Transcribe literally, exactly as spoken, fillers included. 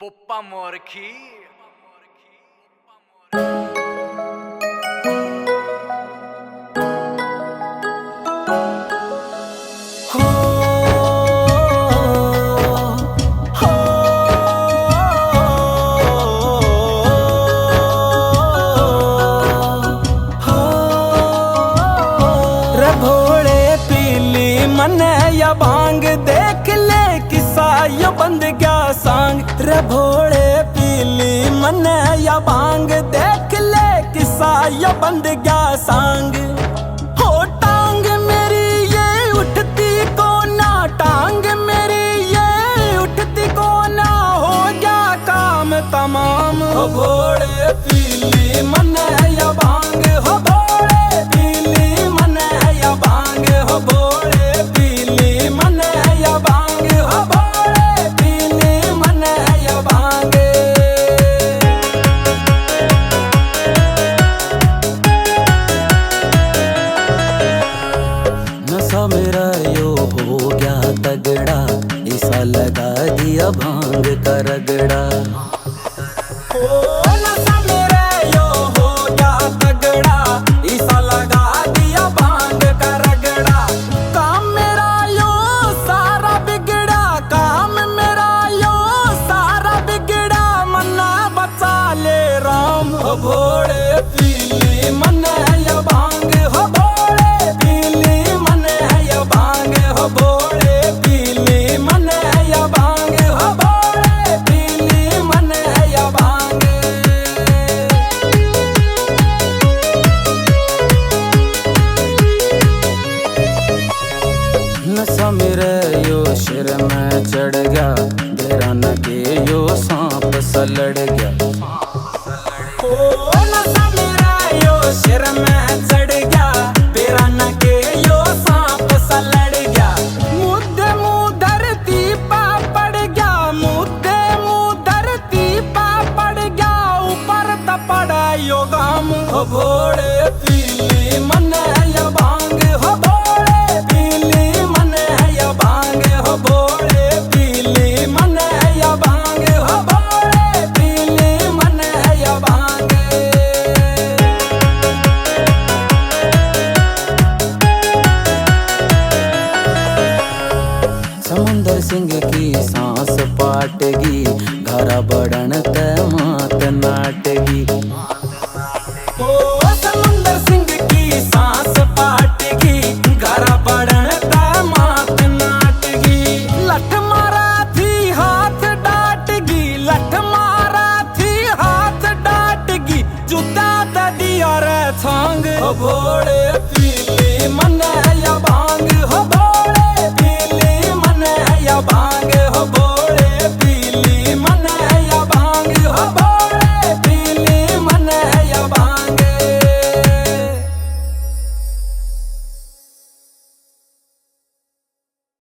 पोपा मोरखी। हो, हो, हो। रे भोले पीली मने या भांग, देख ले किसा यो बंद गया सांग। रे भोले पीली मने या भांग, देख ले किसा यो बंद गया सांग। हो टांग मेरी ये उठती को ना, टांग मेरी ये उठती को ना, हो गया काम तमाम। हो भोले पीली मने या भांग, हो भोले पीली मने या भांग, हो भोले पीली मने या भांग, हो भोले पीली मने या भांग। नशा मेरा यो हो गया तगड़ा, इसा लगा दिया भांग का रगड़ा। ओ नशा मेरा यो हो गया तगड़ा, इसा लगा दिया भांग का रगड़ा। काम मेरा यो सारा बिगड़ा, काम मेरा यो सारा बिगड़ा, मन्ना बचा ले राम। हो भोले पीली मने या भांग, हो भोले पीली मने या भांग, हो भोले पीली मने या भांग, हो भोले पीली मने या भांग। नशा मेरे यो सिर में चढ़ गया, बेरा न के यो सांप सा लड़ गया। ओ नशा मेरा यो सिर में चढ़ गया, बेरा न के यो सांप सा लड़ गया। मुद्दे मुंह धरती पा पड़ गया, मुद्दे मुंह धरती पा पड़ गया, ऊपर त पड़ा यो गाम। ओ भोले पीली मने या भांग, हो भोले पीली मने या भांग, हो भोले पीली मने या भांग, हो भोले पीली मने या भांग। समुंदर सिंह की सांस पाटगी, घरा बड़न तै मात नाटगी। ओ समुंदर सिंह की सांस पाटगी, घरा बड़न तै मात नाटगी। लठ मारा थी हाथ डाटगी, लठ मारा थी हाथ डाटगी, जूता तै दिया रे छांग। हो भोले पीली मने या भांग, हो भोले पीली मने या भांग,